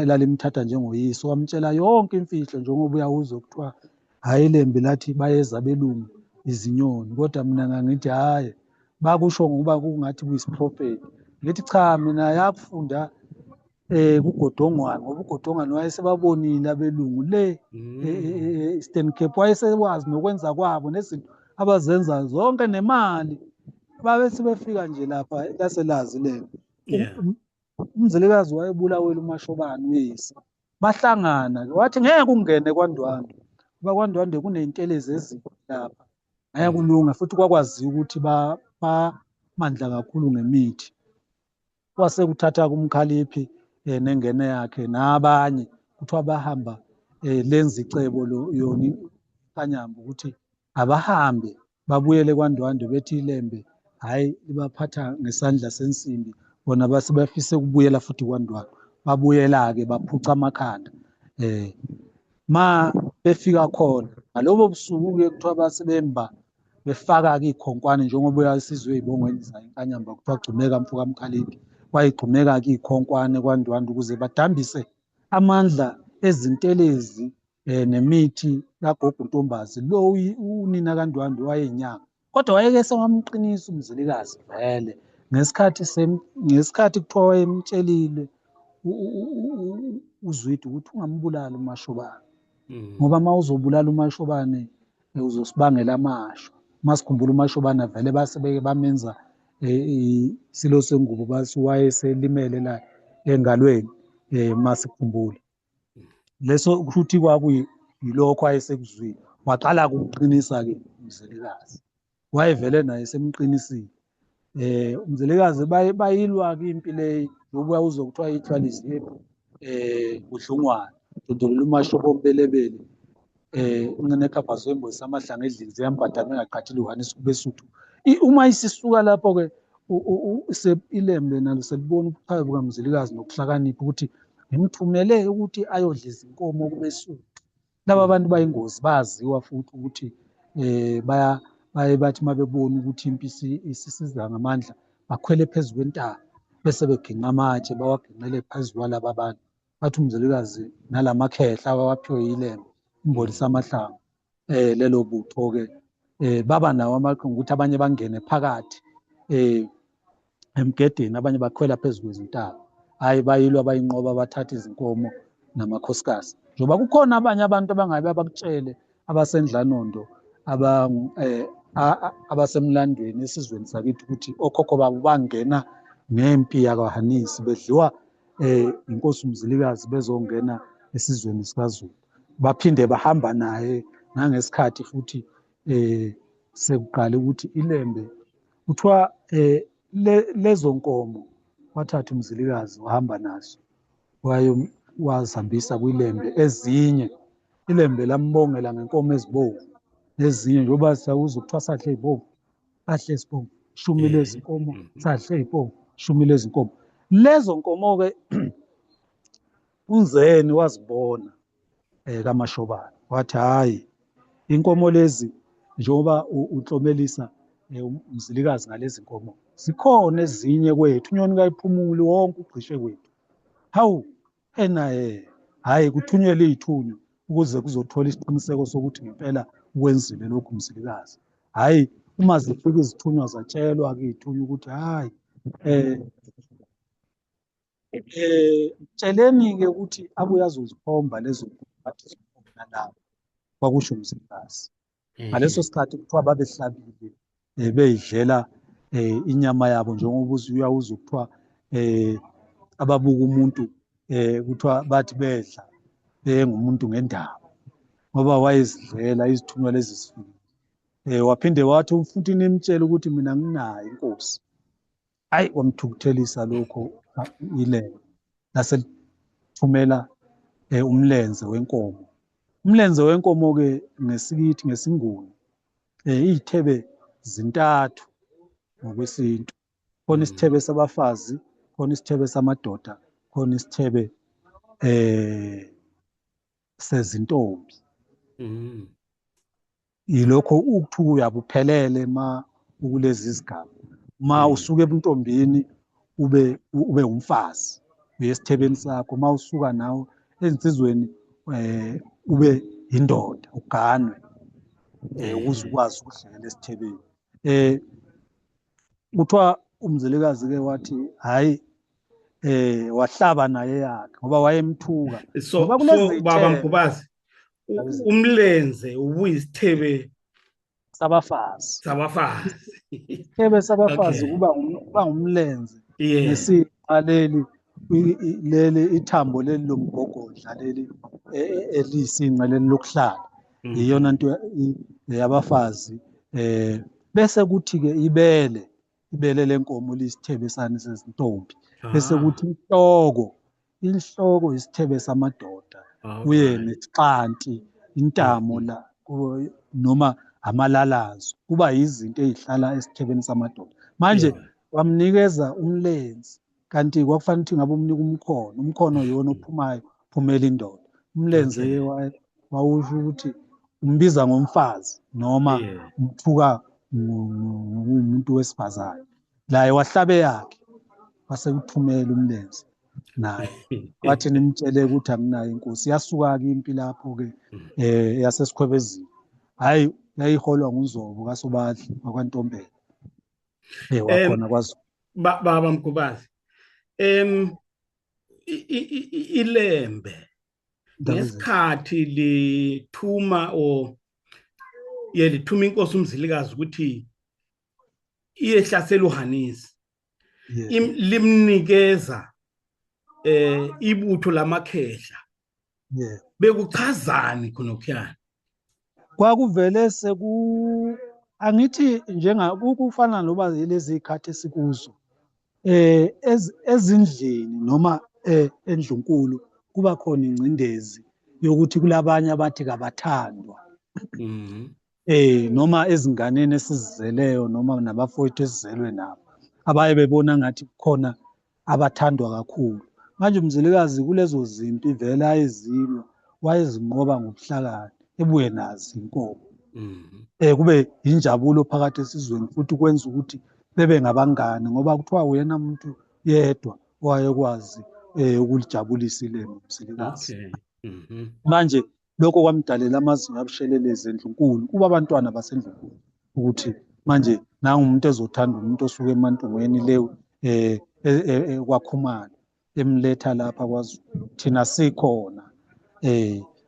S2: Lalimthatha njengoyise, wamtshela yonke imfihlo njengoba uyawuzwa kuthiwa hhayi iLembe lathi bayeza belungu izinyoni, kodwa mina ngangithi hhayi bakusho ngoba kungathi kuyisiprofethi. Ngithi cha, mina yakufunda kuGodongwana ngoba uGodongwana wayesebabonile abelungu le Eastern Cape, wayesewazi nokwenza kwabo nezinto abazenza zonke nemali. Babethi befika nje lapha laselazi iLembe. uMzilikazi wayebulawela uMashobane uyise, bahlangana-ke wathi ngeke ungene kwaNdwandwe ngoba kwaNdwandwe kuney'ntelezi ezimbi lapha, ngeke kulunga futhi kwakwaziwa ukuthi bamandla kakhulu ngemithi. Kwase kuthatha kuMkhaliphi nengane yakhe nabanye kuthiwa bahamba lenza icebo yona iKanyamba ukuthi abahambe babuyele kwaNdwandwe bethi iLembe hhayi libaphatha ngesandla sensimbi, bona base bafise ukubuyela futhi kwaNdwandwe. Babuyela-ke baphuca amakhanda. Ma befika khona ngalobo busuku-ke kuthiwa base bemba befaka-ke iy'khonkwane njengoba uyasizwe ey'bongweni zayo iNkanyamba kuthiwa gxumeka mfo kaMkhaliphi, wayigxumeka-ke iy'khonkwane kwaNdwandwe ukuze badambise amandla ezintelezi nemithi kaGogo Ntombazi lo unina kaNdwandwe wayeyinyanga, kodwa wayeke sewamqinisa uMzilikazi vele ngesikhathi kuthiwa wayemtshelile uZwide ukuthi ungambulali uMashobane ngoba uma uzobulala uMashobane uzosibangela amashwa. masikhumbula uMashobana vele basebeke bamenza isilo sengubo wayeselimele la engalweni masikhumbula leso kushuthi yilokho ayesekuzwile waqala ukuqinisa-ke uMzelekazi wayevele naye semqinisile uMzelekazi bayilwa-ke impi leyo yokuya uzokuthiwa ithwalize udlungwane dodolula uMashoba ombelebele unenekhabhazwe samahlanga edlini ziyambhadana engaqathile uHanis kubesuthu uma isisuka lapho-ke ilembe nalo selibona ubuqhawe bukaMzelekazi nokuhlakanipha ukuthi ngimthumele ukuthi ayodliza inkomo kubesuthu laba abantu bayingozi baziwa futhi ukuthi baye bathi mabebona ukuthi impi isisiza ngamandla bakhwele phezu kwentaba bese beginqa amatshe bawaginqele phezu kwalaba abantu bathi uMzelekazi nalamakhehla awaphiwe yilembe imbolisa amahlanga lelo butho-ke baba nawo amaqhinga ukuthi abanye bangene phakathi emgedeni abanye bakhwela phezu kwezintaba hhayi bayilwa bayinqoba bathatha izinkomo namakhosikazi njengoba kukhona abanye abantu abangabe bakutshele abasendlanondo abasemlandweni esizweni sakithi ukuthi okhokho babo bangena nempi yakwaHanisi bedliwa inkosi uMzelekazi bezongena esizweni sikaZulu baphinde bahamba naye nangesikhathi futhi sekuqala ukuthi ilembe kuthiwa lezo nkomo wathatha uMzelekazi wahamba nazo wazihambisa kwilembe ezinye ilembe lambongela ngenkomo ezibomvu nezinye njengoba siyawuza ukuthiwa sadle izibomvu ahle isibomvu shumi lezi nkomo sadle izibomvu shumi lezi nkomo lezo nkomo-ke uNzeni wazibona kaMashobana wathi hhayi inkomo lezi njengoba uNhlomelisa uMzelekazi ngalezi nkomo zikhona ezinye kwethu unyoni kayiphumuli wonke ugqishe kwethu hawu hhayi kuthunyelwe iy'thunywa ukuze kuzothola isiqiniseko sokuthi ngempela ukwenzile lokhu uMzelekazi hhayi uma zifika izithunywa zatshelwa-ke iy'thunywa ukuthi hhayi tsheleni-ke ukuthi abuye azozikhomba lezo bathi nalabo kwakusho uMzelekazi ngaleso sikhathi kuthiwa babehlabile beyidlela inyama yabo njengoba uyawuza ukuthiwa ababuka umuntu kuthiwa bathi bedla ngumuntu ngendaba ngoba wayezidlela izithunywa lezi zifikile waphinde wathi futhi nimtshele ukuthi mina nginayo inkosi hayi wamthukuthelisa lokho ilembe laselithumela umlenze wenkomo-ke ngesikithi ngesinguni iy'thebe zintathu ngokwesintu khona isithebe sabafazi khona isithebe samadoda khona isithebe sezintombi yilokho ukuthuka uyabuphelele ma ukulezi zigaba ma usuka ebuntombini ube umfazi uye esithebeni sakho ma usuka nawo ezinsizweni ube indoda uganwe ukuze ukwazi ukudlala esithebeni kuthiwa uMzelekazi-ke wathi hhayi wahlaba naye yakhe ngoba wayemthuka
S1: so baba Mgubazi umlenze ubuyisithebe
S2: sabafazi isithebe sabafazi kuba ngumlenze nesiqa leli ithambo leli lomgogodla leli eliyisinqa leli lokuhlala iyona nto yabafazi bese kuthi-ke ibele lenkomo liyisithebe sani sezintombi bese kuthi inhloko isithebe samadoda kuye nesixanti intamo la noma amalalazo kuba yizinto ezihlala esithebeni samadoda manje wamnikeza umlenze kanti kwakufanele ukuthi ngabe umnika umkhono yiwona ophumayo phumela indoda umlenze wawusho ukuthi umbiza ngomfazi noma umthuka ngumuntu wesifazane laye wahlabe yakhe wasekuthumela umlenze naye wathi nimtshele ukuthi anginayo inkosi yasuka-ke impi lapho-ke yasesikhwebezini hhayi yayiholwa nguNzobo kaSobadla wakwaNtombela wakhona kwaZulu.
S1: Baba Mgubazi ilembe ngesikhathi lithuma yelithuma inkosi uMzilikazi ukuthi iyehlasela uHanisi limnikeza ibutho lamakhehla bekuchazani khonokuyana
S2: kwakuvele angithi kufana noba lezi ikhathi esikuzo ezindlini noma endlunkulu kuba khona ingcindezi yokuthi kulabanye abathi kabathandwa noma ezinganeni esizizeleyo noma nabafowethu esizelwe nabo abaye bebona ngathi kukhona abathandwa kakhulu. Manje uMzilikazi kulezo zimpi vele ayezilwa wayezinqoba ngobuhlakani ebuye nazi inkomo kube injabulo phakathi esizweni futhi kwenza ukuthi bebe ngabangani ngoba kuthiwa uyena muntu yedwa owayekwazi ukulijabulisa ilemu uMzilikazi. Manje lokho kwamdalela amazinyo abushelelezi endlunkulu kuba abantwana basendlunkulu ukuthi manje nangumuntu ezothanda umuntu osuke emantungweni leyo kwakhumana emletha lapha kwaZulu thina sikhona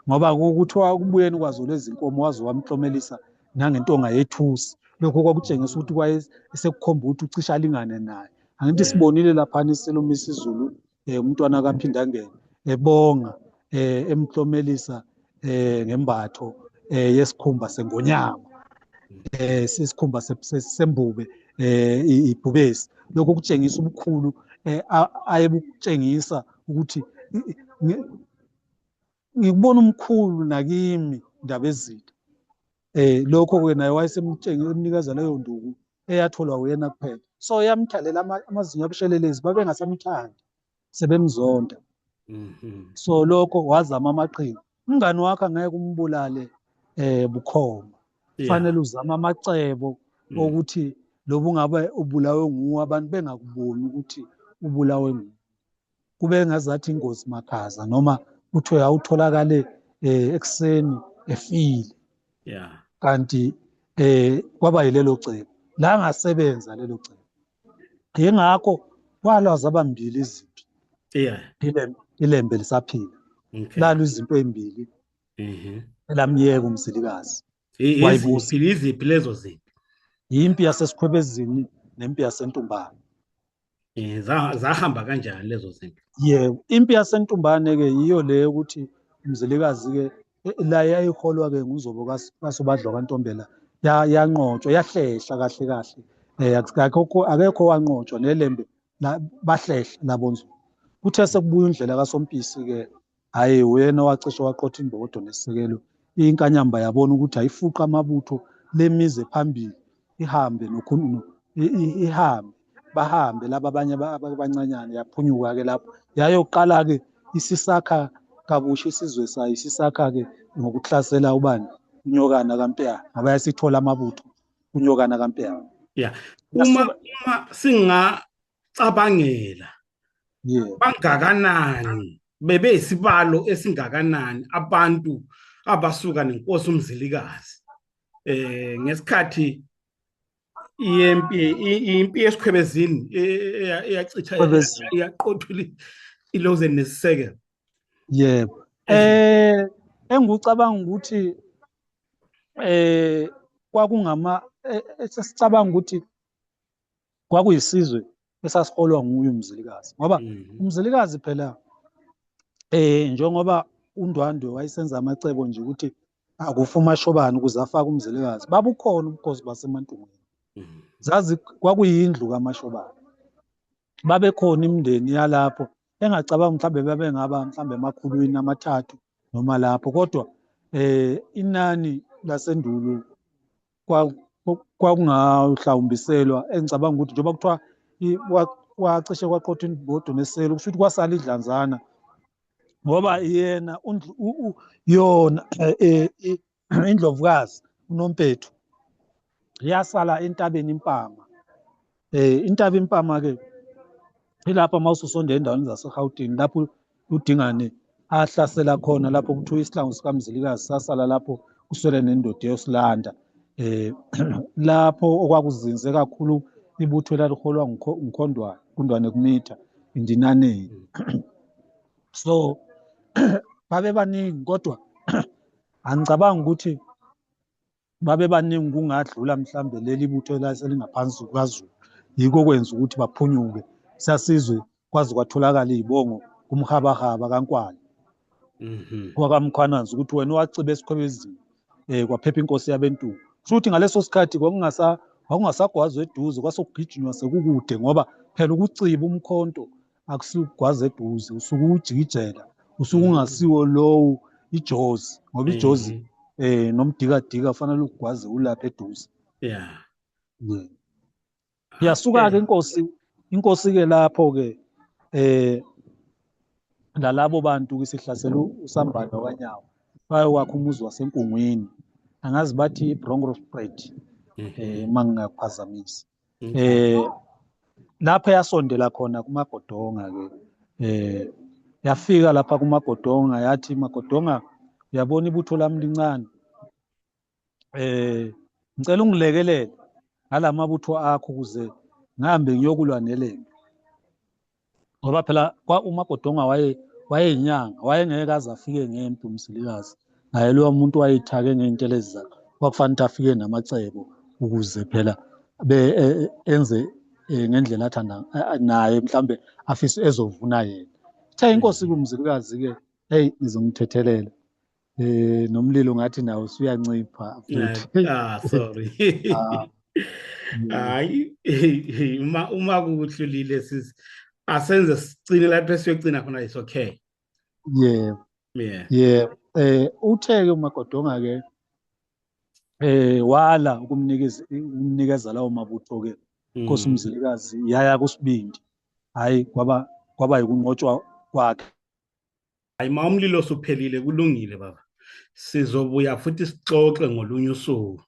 S2: ngoba kuthiwa kubuyeni kwazo lezi nkomo waze wamhlomelisa nangentonga yethusi. Lokho kwakutshengisa ukuthi esekukhomba ukuthi ucisha alingane naye. Angithi sibonile laphana iSeloma isiZulu umntwana kaPhinda ngene ebonga emhlomelisa ngembatho yesikhumba sengonyama sisikhumba sembube ibhubesi. Lokho kutshengisa ubukhulu ayebukutshengisa ukuthi ngikubona umkhulu nakimi ndaba ezitha. Lokho-ke naye wayesemnikeza leyo nduku eyatholwa uyena kuphela. So yamthalela amazinyo abushelelezi babengasamthandi sebemzonda. So lokho wazama amaqhinga. Umngani wakhe angeke umbulale bukhoma. Kufanele uzame amacebo okuthi lobu ngabe ubulawe nguwe abantu bengakuboni ukuthi ubulawe nguwe. Kube ngazathi ingozi makhaza noma kuthiwe awutholakale ekuseni efile. Kanti kwaba yilelo cebo la ngasebenza lelo cebo. Yingakho kwalwaza abambili izimpi. Ilembe lisaphila. Lalo izinto ezimbili. Elamyeka uMzilikazi.
S1: Iziphi lezo zinto?
S2: Impi yasesikhwebezini nempi yaseNtumbane.
S1: Zahamba kanjani lezo zinto?
S2: Yebo, impi yaseNtumbane ke yiyo le ukuthi uMzilikazi ke la yayiholwa ke nguZobo kaSobadla kaNtombela yanqotshwa yahlehla kahle akekho wanqotshwa nelembe bahlehla labonzulu. Kuthe sekubuya indlela kaSompisi ke hayi uyena wacishe waqotha imbokodo nesisekelo. Inkanyamba yabona ukuthi ayifuqa amabutho lemize phambili ihambe ihambe bahambe laba abanye abancanyana yaphunyuka ke lapho yayoqala ke isisakha kabusha isizwe sayo isisakha ke ngokuhlasela ubani uNyokana kaMpeyana ngoba yasithola amabutho uNyokana kaMpeyana.
S1: Uma singacabangela bangakanani bebeyisibalo esingakanani abantu abasuka nenkosi uMzilikazi ngesikhathi impi yesikhwebezini eyachitha yaqothula iLozen nesisekelo.
S2: Yebo. Engikucabanga ukuthi sesicabanga ukuthi kwakuyisizwe esasiholwa nguye uMzilikazi ngoba uMzilikazi phela njengoba uNdwandwe wayesenza amacebo nje ukuthi akufa uMashobane ukuze afake uMzilikazi babukhona ubukhosi basemantungweni. Zazi kwakuyindlu kaMashobane. Babekhona imindeni yalapho engacabanga mhlawumbe babengaba mhlawumbe emakhulwini amathathu noma lapho kodwa inani lasendulo kwakungahlawumbiselwa engicabanga ukuthi njengoba kuthiwa wacishe kwaqotha imbokodo neselo kusho ukuthi kwasala idlanzana ngoba yena yona indlovukazi uNompethu yasala entabeni Impama. Intaba Impama ke ilapha mawususonda endaweni zaseGauteng lapho uDingane ahlasela khona lapho kuthiwa isihlangu sikaMzilikazi sasala lapho kuswele nendoda yosilanda lapho okwakuzinze kakhulu ibutho elaliholwa nguKhondwane Kumitha indinaneni. So babe baningi kodwa angicabanga ukuthi babe baningi kungadlula mhlambe leli butho selingaphansi kukaZulu, yiko kwenza ukuthi baphunyuke sasizwe kwazi kwatholakala izibongo kumhabahaba kaNkwala kwakamkhwanazi ukuthi wena waciba esikhwebezini kwaphepha inkosi yabentuku. Futhi ngaleso sikhathi kwakungasagwazwa eduze, kwasokugijinywa sekukude ngoba phela ukuciba umkhonto akusugwaza eduze, usuke ujikijela, usuke ungasiwo lowo ijozi, ngoba ijozi nomdikadika fanele ukugwaze ulapha eduze. Yasuka-ke inkosi-ke lapho-ke lalabo bantu-ke sihlasela uSambane wakwaNyawo bayokwakha umuzi waseNkungwini, angazi bathi Bronkhorstspruit uma ngingaphazamisi. Lapho yasondela khona kuMagodonga-ke yafika lapha kuMagodonga yathi, Magodonga, uyabona ibutho lami lincane, ngicela ungilekelele ngala mabutho akho ukuze ngihambe ngiyokulwa nelembe, ngoba phela uMagodonga wayeyinyanga, wayengeke aze afike ngempi uMsilikazi, naye loyo muntu wayeyithake ngey'ntelezi zakhe, kwakufanele afike namacebo ukuze phela enze ngendlela athanda naye mhlambe afise ezovuna yena. Ithe inkosi kuMzilikazi-ke, hey ngizongithethelela nomlilo ngathi nawo usuyancipha futhi.
S1: Sorry. Hayi, uma kuhlulile sisi asenze sicine lapho esiyocina khona is okay.
S2: Uthe-ke uMagodonga-ke wala ukumnikeza lawo mabutho-ke inkosi uMzilikazi yaya kuSibindi, hhayi kwaba yikunqotshwa kwakhe.
S1: Hayi, ma umlilo usuphelile kulungile baba, sizobuya futhi sixoxe ngolunye usuku.